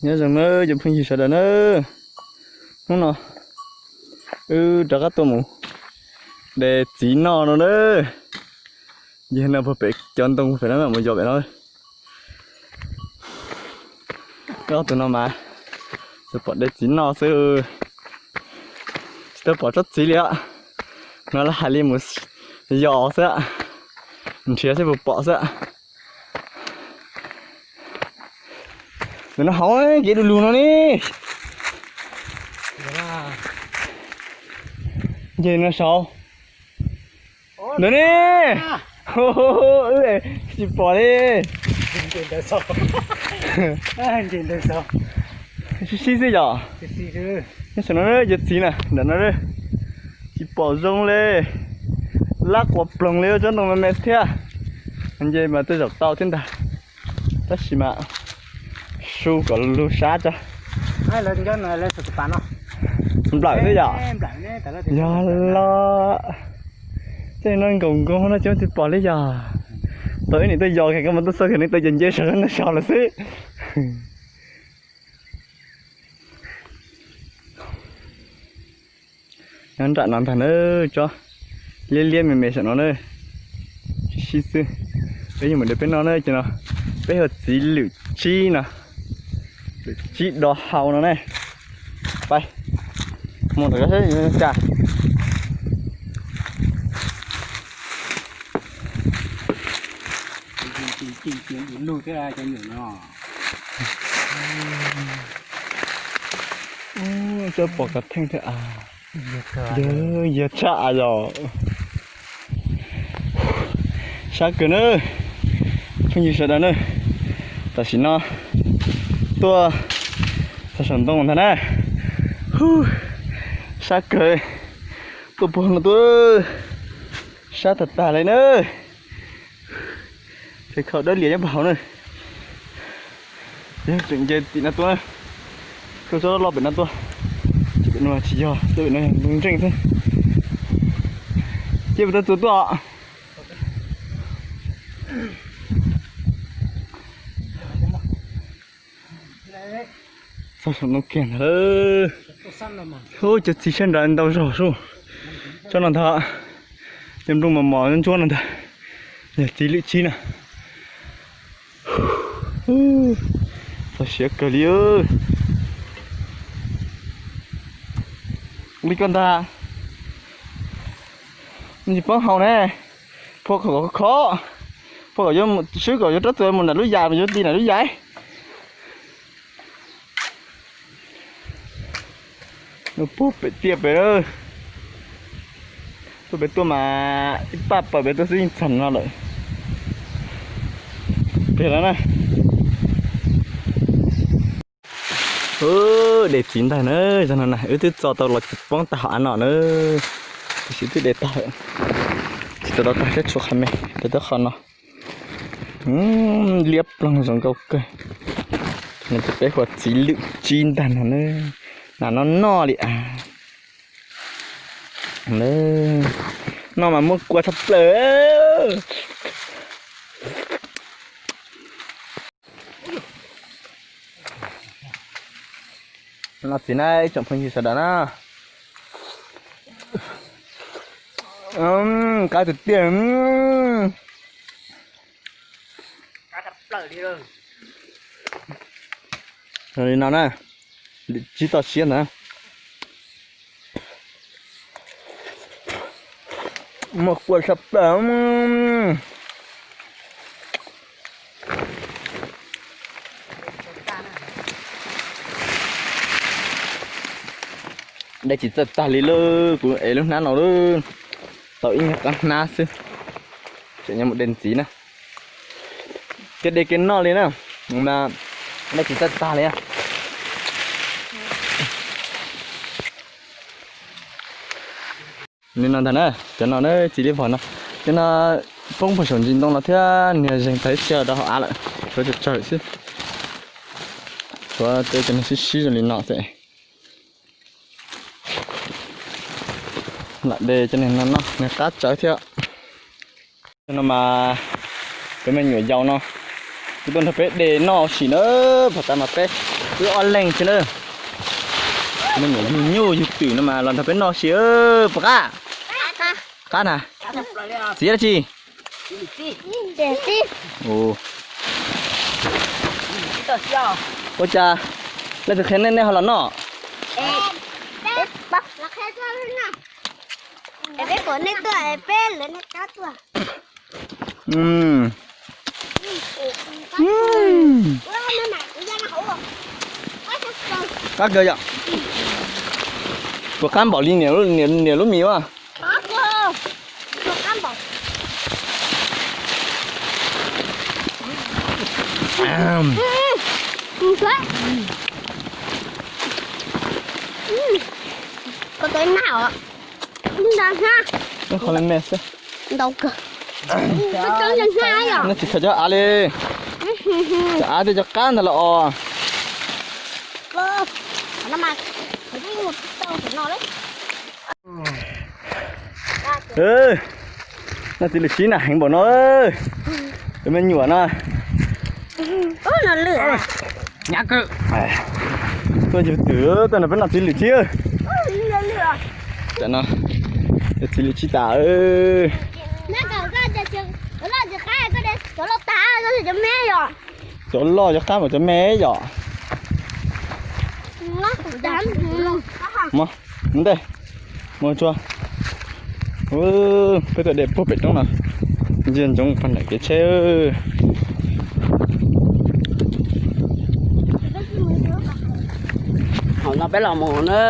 Nyob zoo nawb cov phooj ywg sawv daws nawb. Hnub no wb rov qab tuaj mus de txiv noj no nawb. Yog no puag pem cov ntoo pem no mus yos pem no. Ob tug no mas tsuas pom de txiv noj xwb, tsis tau pom tsob txiv li os. No lawv hais li mus yos xwb, nrhiav seb puas pom xwb. Ntawm no hauv kev du lug no ne. Nce no saud. Ntawm ne. Wb tsis pom li. Sib sib xwb yom. Nyob saum no cov txiv na, ntawm no tsis pom zoo li. Lab quas ploog li tsob ntoo me me thiab. Nce mas tej zaum tau thiab ntag. Tab sis mas su kom lug sab tso. Nplawm xwb yom. Yog los, tej no nkaum nkaus no cov tsis pom li yog. Tau ib niam tuaj yos kiag koj mus tuaj xauj kiag nws tau ces nce saum no saud lawm xwb. Nyob nram no ntag na, tsob liab liab me me saum no na. Sib sib xwb. Peb yuav mus de peb noj na, ces no peb hu txiv lwm tsib no, lwm tsib do hau no ne. Pais mus tom ko saib cas. Tsob pom kav theej thiab as. Yog tshaj yog. Sab kawg na, phooj ywg sawv daws na. Tam sim no tuaj txog saum ntoo ntag na. Sab kawg, tuaj puag no tuaj, sab tag tag li na. Ces khaum dawb lias nyob puag hauv na. Yog tseem nce tim no tuaj na, tuaj tsob loj pem no tuaj. Ces pem no tsis yog, tuaj pem no yog ntoo ntseej xwb. Cia pem tau txuas tuaj. Txog saum no kiag ntag. Ub, cov txiv sab nrad ntau zog sub. Tsob no ntag, cov nplooj mos mos ntsuab no ntag, yog txiv lwm tsib na. Txog siav kawg li. Li koj ntag, tsis poob hau ne. Phua kom khov, phua kom yuav swb kom yuav rov txuas mus nram lub yas, yuav ti nram lub yas. Nws puag pem tiaj pem, tuaj pem tuaj mas ib paj pawg pem tuaj xwb yeej txog no lawm. Pliag lawm na. De txiv ntag na, zog no na wb twb txo tau los tsis poob tag hauv av no na. Tiam sis twb de tag lawm, tsis tau rau tag thiab, tshuav qhov me rau tau qhov no. Liab ploog zoo nkauj kawg. No ces peb hu txiv lwm tsib ntag no na, nas no noj li as. Noj mas muaj kua tshaj plaws. Noj txiv na ib tsoom phooj ywg sawv daws na. Qab tiag tiag. Li no na, tsis tau siab ntag. Muaj kua tshaj plaws. De tsis txawj tag li lauj, kuv ev lub hnab no lauj, tau ib nyuag qab hnab xwb. Tseem nyob mus de ntxiv na, kev de kev noj li na, mas de tsis txawj tag li. Li no ntag na, cov no na txiv liab vog no, cov no poob puag saum ntsis ntoo los thiab, niag zeeg tag ib txhia rau hauv av lawm, tshuav tsawg tsawg xwb. Tshuav tej cov niag sib sib zoo li no xwb. Lam de cov niag no noj, niag qab tsawv thiab. Cov no mas cov me nyuam yaus no, Kuv tuaj nrog peb de noj sim na, pom tas mas peb wb ob leeg xwb na. Me nyuam yug nyuj yug twm no mas los nrog peb noj sim puas qab? Qab na. Txiv dab tsi? Ua cas leej twg qhia nej nej ho los noj? Qab kawg yom. Puas qab npaum li niam lub mis ua? Qhov me xwb. Nej tsis khaws cov av li. Cov av tej cov qab ntag los os. Noj txiv lwm sib na heev npaum no. Cov me nyuam no. Tuaj yug twm tuaj nrog peb noj txiv lwm sib. Tam no yog txiv lwm sib tas. Cov loj cov qab mas cov me yom. Mus ntej, mus tsuag. Peb tuaj de puag pem roob no, ntsia ntsoov pog ntawm kev tsheb. Hauv no peb los mus na.